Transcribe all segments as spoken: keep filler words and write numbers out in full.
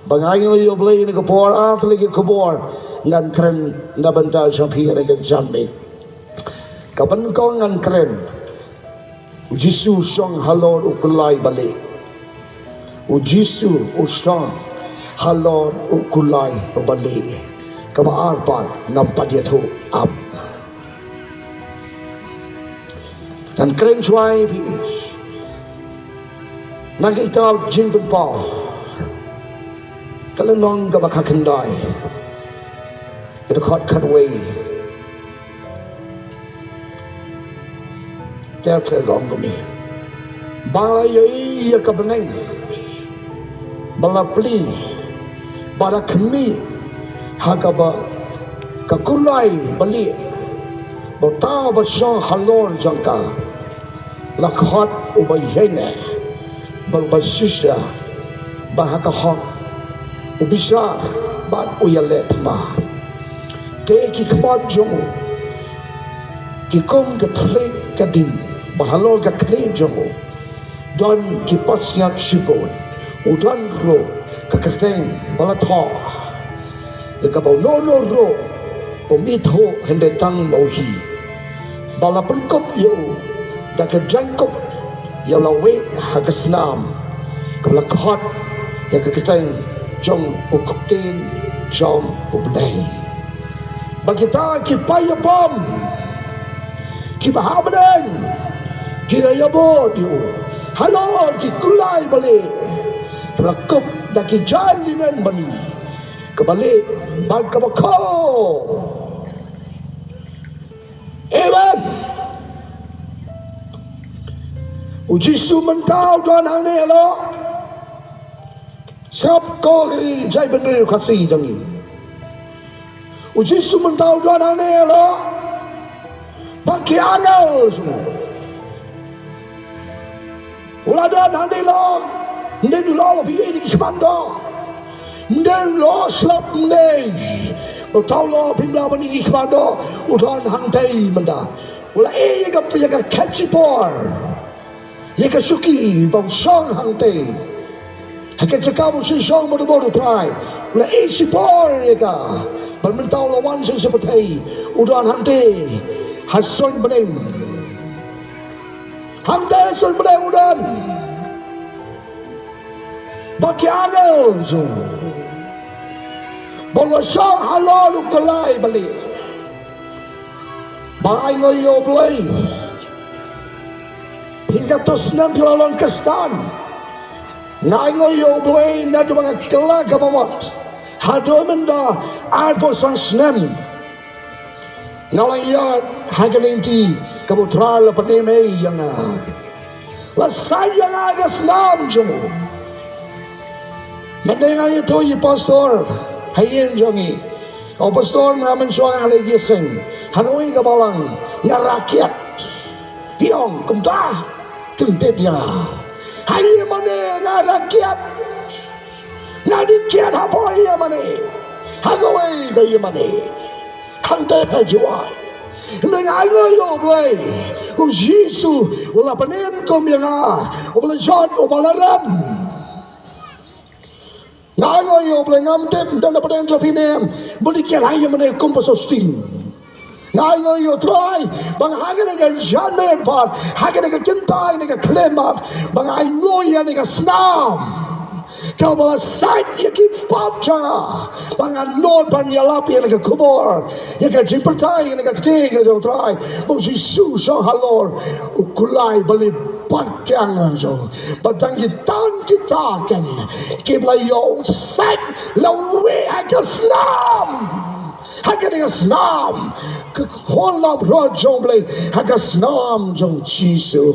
Ba nga ainguh ïa U Blei na ka por, ar tylli ki khubor ngan kren na bynta jong phi ha kane ka janmiet. Kaba nyngkong ngan kren, U Jisu u shong halor u kulai balieh. U Jisu u shong halor u kulai balieh. Kaba ar pat ngam pat ïathuh ap. Ngan kren shuwa ïa phi na ka kitab Jingpynpaw, ka lynnong kaba khatkhyndai, ka dkhot khatwei. Ter ter ka ong kumne: Ba la ïohi ïa ka bneng ba la plie, ba la khmih ha kaba ka kulai balieh, bad uta uba shong halor jong ka, la khot uba ïaineh bad uba shisha, ba ha ka hok u bishar bad u ïaleh thma. Te ki khmat jong u ki kum ka thylliej ka ding, bad halor ka khlieh jong u don ki pansngiat shibun. U don ruh ka kyrteng ba la thoh, ïa kaba uno uno ruh um ithuh hynrei tang ma u hi. Ba la pynkup ïa u da ka jaiñkup ïa la wei ha ka snam, kaba la khot ïa ka kyrteng jong u Ktien jong U Blei. Ba kita ki paid ïapom kiba ha bneng ki la ïabud ïa u halor ki kulai balieh, kaba la kup da ki jaiñ linen balieh, kaba lieh bad kaba khaw. Amen. U Jisu mynta u don hangne, hello. Sngap ko ri jaitbynriew Khasi jong ngi. U Jisu mynta u don hangne, hello. Bad ki angel jong u. U la don hangne, hello. Ym dei u la phi ïa ki khmat doh. Ym dei u la slap, ym dei. Uta u la phi ym la ban ïa ki khmat doh. U don hangtei mynta. U la ïeh ïa ka, ïa ka khet shipor, ïa ka shuki ba u shong hangtei. Ha ka jaka ba u shong bad u bor u Trai, u la ïeh shipor ïa ka. Bad mynta u la wan sha, sha pyrthei, u don hangtei ha suiñ bneng. Hangtei ha suiñ bneng u don bad ki angel jong u. Ba u la shong halor u kulai balieh. Ba nga ainguh ïa U Blei. Phi katto snem phi la long Khristan. Nga ainguh ïa U Blei naduh ba nga kylla ka bamut haduh mynta arphew san snem. Nga la ïaid ha ka lynti kaba U Trai u la pynim ïa nga. La sait ïa nga ha ka snam jong u. Mynne nga ïathuh ïa u pastor ha ïing jong ngi. O pastor, nga mynshuwa nga leit ïaseng ha kawei ka balang, nga rakiat. Ki ong, kumta, kim tip ïa nga. Ha ïing mane nga rakiat. Nga dei kiat hapoh ïing mane, ha kawei ka ïing mane. Hangta ha Jowai. Hynrei nga ainguh ïa U Blei, U Jisu u la pynim kum ïa nga, uba la jot, uba la rem. Nga ainguh ïa U Blei, ngam tip, ym don na pdeng jong phi ne em, ba dei kiat ha ïing mane kum Pastor Sting. Nga ainguh ïa U Trai ba nga ha kane ka janmiet pat, ha kane ka kynta ne ka khyllipmat, ba nga ainguh ïa kane ka snam kaba la sait ïa ki pop jong nga, ba ngan nud ban ïalap ïa kane ka khubor, ïa ka jingpyrthei, ïa kane ka ktien ka jong U Trai. U Jisu u shong halor u kulai balieh bad ki angel jong u. Bad tang kita, kita ken kiba la ïoh sait lawei ha ka snam. Ha kane ka snam, ka khun langbrot jong U Blei, ha ka snam jong U Jisu.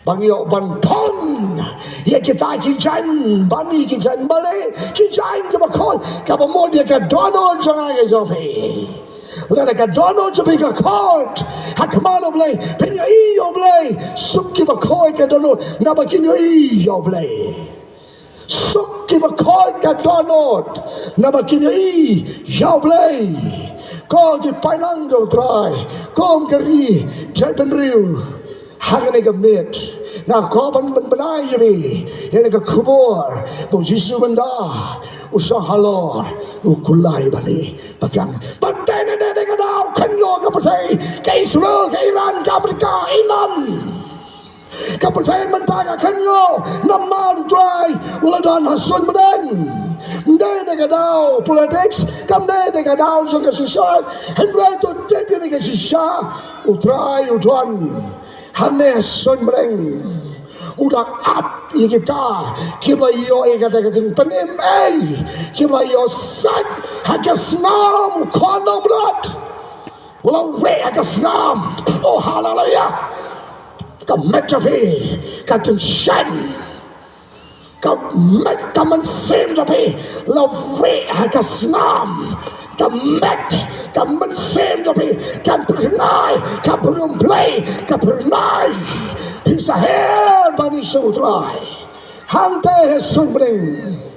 Ba ngi ïoh ban phong ïa kita ki jaiñ bani, ki jaiñ balieh, ki jaiñ kiba khuid, kaba mut ïa ka dohnud jong nga, jong phi. Lada ka dohnud jong phi ka khuid ha khmat U Blei, phin ïohi ïa U Blei. Suk kiba khuid ka dohnud, naba kin ïohi ïa U Blei. Suk kiba khuid ka dohnud, naba kin ïohi ïa U Blei. Ko ki paidlang jong U Trai, ko ki ri jaitbynriew ha kane ka miet, Nga kwah ban pynbna ïa phi ïa ka khubor ba u Jisu mynta u shong halor u kulai bali. Ba kang ban dei na dei ka daw khynñiuh ka pyrthei, ka Israel, ka Iran, ka Amerika, Iran. Ka pyrthei mynta ka khynñiuh namar u Trai u la don ha suiñ bneng. Ym dei na ka daw politics, kam dei na ka daw jong ka shisha. Hynrei to tip ïa ka shisha u Trai u don hangne ha suiñ bneng. U da ap ïa kita kiba ïoh ïa kata ka jingpynim ei, kiba ïoh sait ha ka snam u khon nongmrad. U la weh ha ka snam. Oh, haleluya. Ka met jong phi ka jingshai. Ka met ka mynsiem jong phi la weh ha ka snam. Ka met ka mynsiem jong phi kan phyrnai, kan phyrnai, kan phyrnai. Phi sa her ban ïashem u Trai hangta ha suiñ bneng.